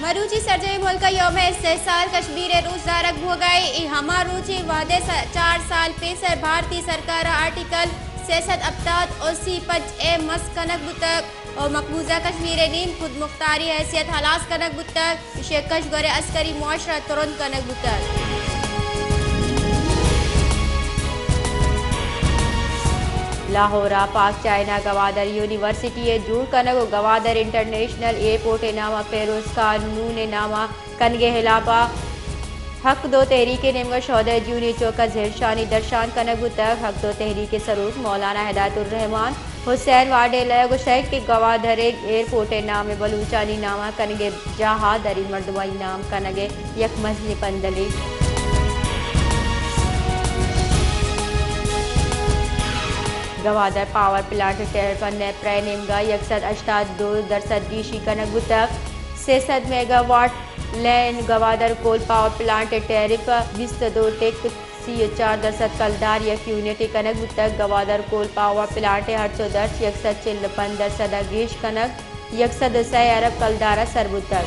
مروچی سرجمیں ملک ءَ یوم استحصال کشمیر ءِ روچ دارگ بوگ ءَ اِنت۔ اے ہما روچ اِنت وھدے س-، چار سال پیسر بھارتی سرکار ءَ آرٹیکل سئے سد ہپتاد ءُ سی پنچ اے مسخ کنگ بوتگ ءُ مقبوضہ کشمیر ءِ نیم خودمختاری حیثیت ہلاس کنگ بوتگ۔ ایشی ءِ کشگور ءِ عسکری معاشرہ ترند کنگ بوتگ۔ لاہور ءَ پاک چائنا گوادر یونیورسٹی ءِ جوڑ کنگ ءُ گوادر انٹرنیشنل ایئرپورٹ ءِ نام ءَ فیروز خان نون ءِ نام ءَ کنگ ءِ ہلاپ ءَ حق دو تحریک ءِ نیمگ ءَ شودہ جون ءِ چوک ءَ زہرشانی درشان کنگ بوتگ۔ حق دو تحریک ءِ سروک مولانا ہدایت الرحمان، حسین واڈیلہ ءَ گوشتگ کہ گوادر ءِ ایئرپورٹ ءِ نام ءَ بلوچانی نام ءَ کنگ ءِ جاہ ءَ دریں مردمانی نام کنگ ءِ یک مزنیں پندلے۔ گوادر پاور پلانٹ ءِ ٹیرف ءَ نیپرا ءِ نیمگ ءَ یک سد ہشتاد دو درسد گیشی کنگ بوتگ۔ سئے سد میگا واٹ لین گوادر کول پاور پلانٹ ءِ ٹیرف ءَ بیست ءُ دو ٹک سی ءُ چار درسد کلدار یک یونٹ ءَ کنگ بوتگ۔ گوادر کول پاور پلانٹ ءِ ہرچ ءُ درچ یک سد چل ءُ پنچ درسد ءَ گیش کنگ یک سد ءُ سئے ارب کلدار ءَ سر بوتگ۔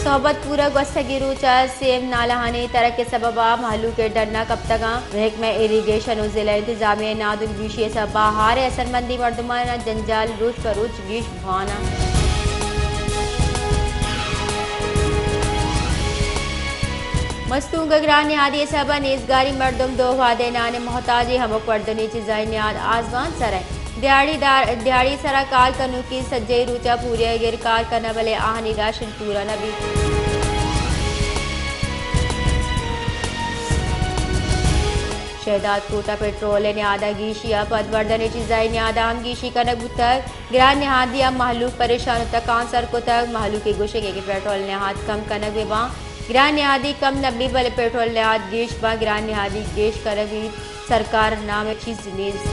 صحبت پور ءَ گوستگیں روچ ءَ سیم نالہانی ترک ءِ سبب ءَ مہلوک ءِ ڈن ءَ کپتگ اَنت۔ محکمہ ایریگیشن ءُ ضلع انتظامیہ ءِ نادل گیشی ءِ سبب ءَ ہار ءِ اثرمندیں مردمانی جنجال روچ پہ روچ گیش بوان اَنت۔ مستونگ ءِ گران نہادی ءِ سبب ءَ نیزگاری مردم دو وہدے نان ءِ محتاج اَنت۔ ہمک وردنی چیزانی نہاد آزمان سر اَنت۔ دیہاڑی دار، دیہاڑی سرا کار کنوکیں سجہیں روچ ءَ پوریائی گر کار کن اَنت، بلے آہانی راشن پورا نہ بیت۔ شہداد کوٹ ءَ پٹرول ءِ نہاد ءَ گیشی ءَ پد وردنی چیزانی نہاد ءَ ہم گیشی کنگ بوتگ۔ گران نہادی ءَ مہلوک پریشان ءُ تکانسر کتگ۔ مہلوک ءِ گوشگ اِنت کہ پٹرول ءِ نہاد کم کنگ بہ باں۔ گران نہادی کم نہ بیت، بلے پٹرول ءِ نہاد گیش باں۔ گران نہادی گیش کنگ بیت، سرکار ءِ نام ءَ چیز نیست۔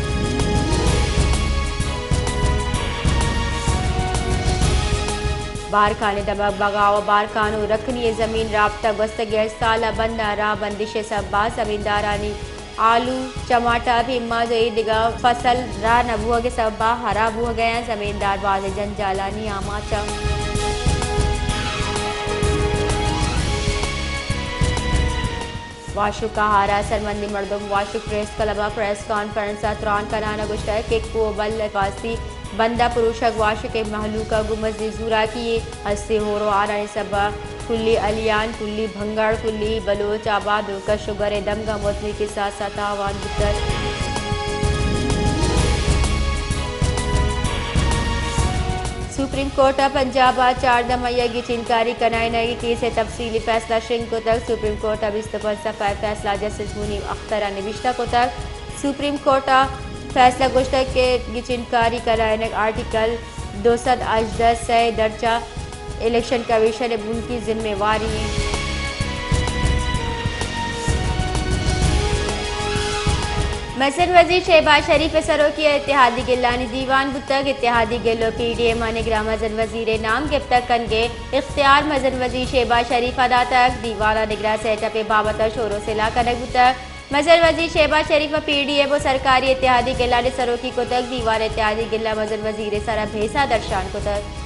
بارکھان ءِ دمگ بگاہ ءُ بارکھان ءُ رکھنی ءِ زمین رابطہ گوستگیں ہشت سال ءَ بند اَنت۔ راہ بندش ءِ سبب ءَ زمیندارانی آلو، چماٹا، پیماز ءُ اے دگہ فصل راہ نہ بوہگ ءِ سبب ءَ ہراب بوہگ ءَ اَنت۔ زمیندار بازیں جنجالانی آماچ اَنت۔ واشک ءَ ہار ءِ اثرمندیں مردم واشک پریس کلب ءَ پریس کانفرنس ءَ تران کنان ءَ گوشتگ کہ کوہ بل ءِ پاسی بند ءَ پروشگ واشک ءِ مہلوک ءَ گوں مزنیں زوراکی یے۔ ہستیں ہور ءُ ہارانی سبب ءَ کلی الیان، کلی بھنگڑ، کلی بلوچ آباد ءُ کش ءُ گور ءِ دمگ ءَ مزنیں کساس ءَ تاوان بوتگ۔ سپریم کورٹ ءَ پنجاب ءَ چاردہ مئی ءَ گچینکاری کنائینگ ءِ کیس ءِ تفصیلی فیصلہ شنگ کتگ۔ سپریم کورٹ ءَ بیست ءُ پنچ صفحہ ءِ فیصلہ جسٹس منیب اختر ءَ نبشتہ کتگ۔ سپریم کورٹ ءِ فیصلہ گوشتگ کہ گچینکاری کنائینگ آرٹیکل دو سد ہژدہ سئے درچ ءَ الیکشن کمیشن ءِ بنکی ذمہ واری اِنت۔ مزن وزیر شہباز شریف ءِ سروکی ءَ اتحادی گلانی دیوان بوتگ۔ اتحادی گل ءُ پی ڈی ایم ءَ نگراں مزن وزیر ءِ نام گپتگ کنگ ءِ اختیار مزن وزیر شہباز شریف ءَ داتگ۔ دیوان ءَ نگراں سیٹ اپ ءِ بابت ءَ شور ءُ سلاہ کنگ بوتگ۔ مزن وزیر شہباز شریف ءَ پی ڈی ایم ءُ سرکاری اتحادی گلانی سروکی کتگ۔ دیوان ءَ اتحادی گل ءَ مزن وزیر ءِ سر ءَ بھیسہ درشان کتگ۔